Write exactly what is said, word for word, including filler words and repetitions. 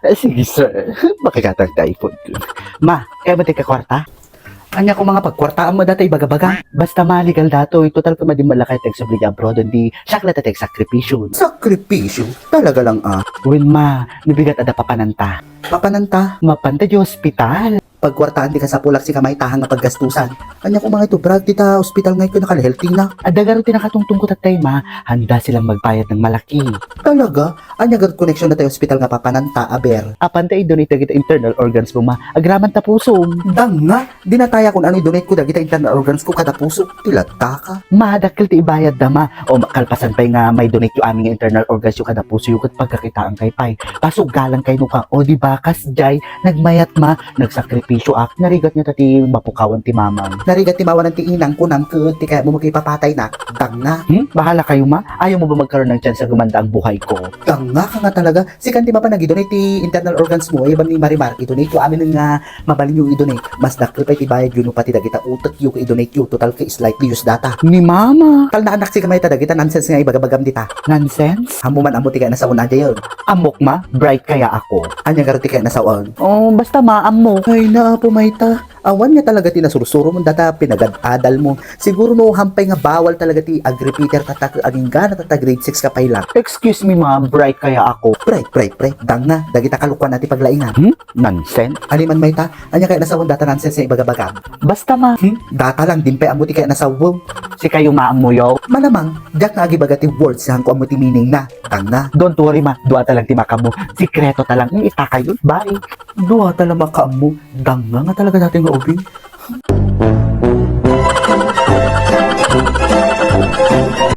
Eh, sige, sir. Makikatang typhoon. Ma, kayatmo ti kakwarta? Ania koma nga pagkwartaam data ibaga-baga? Basta ma, legal datoy. Total, koma di malakay ti agsubli abroad, di siak la ti agsakripisyo. Sakripisyo? Talaga lang, ah. Wen ma, no bigat adda papananta. Papananta? Mapanta di ospital. Pagkwartaan ti kasapulak, sika maitahan nga paggastusan. Ania koma nga ito, brag, dita ospital nga ikaw nakalhelting na. Adda garo ti nakatungtong ko tatay ma, handa silang magbayad ng malaki. Talaga? Ania garud connection data ospital nga papananta, aber? Apanta i-donate dagita internal organs mo ma, agraman ta pusom. Dang nga, di nataya kun ano i-donate ko dagita internal organs ko kada puso. Ti latta ka. Ma, dakkel ti ibayad da ma. O ma, kalpasan pay nga may-donate yo amin nga internal organs yo kada puso yo ket pagkakitaan kay pay. Pasugalan kay no ka. O di ba, kasjay, nagmayat ma, nagsakripisyo ak. Narigat nga ta ti mapukawan ti mamang. Narigat ti mawanan ti inang kunam ket ti kayatmo makipapatay na. Dang nga. Hmm? Bahala kayo ma. Ayaw mo ba magkaroon ng chance a gumanda ang buhay ko? Dang nga ka nga talaga. Sikan ti mapan nag-donate ti internal organs mo, ay ban ni Marimar, i-donate yo amin nga mabalin yo i-donate. Mas dakkel pay ti bayad yo no pati dagita utek yo ket i-donate yo, total ket slightly used data. Ni mama. Talna anak, sika mayta dagita nonsense nga ibagabagam dita. Nonsense? Ammo man ammo ti kayat a sawen a dayon. Ammok ma, bright kaya ako. Ania garo ti kayat a sawen? Oh, basta ma, ammo. Ay, naapo mayta. Awan nga talaga ti nasursuro mo data pinagad-adal mo. Siguro no hampay nga bawal talaga ti ag-repeater tatta ket agingga na tatta grade six ka pay lang. Excuse me, ma'am, bright kaya ako. Bright, bright, bright. Dang nga, dagita kalukuan a ti paglaingan. Hmm? Nonsense? Ania man mayta, ania kayat a sawen data nonsense nga ibagabagam? Basta ma. Hmm? Data lang, di pay ammo ti kayat a sawen. Sikayo, ma'am, muyo. Malamang, diak nga agibaga ti words, saan ko ammo ti meaning na. Dang nga. Don't worry, ma. Dua ta lang ti makaammo. Sikreto ta lang. Hmm, ita kayo. Bye. Dua ta lang makaammo. Dang nga nga talaga data nga ubing.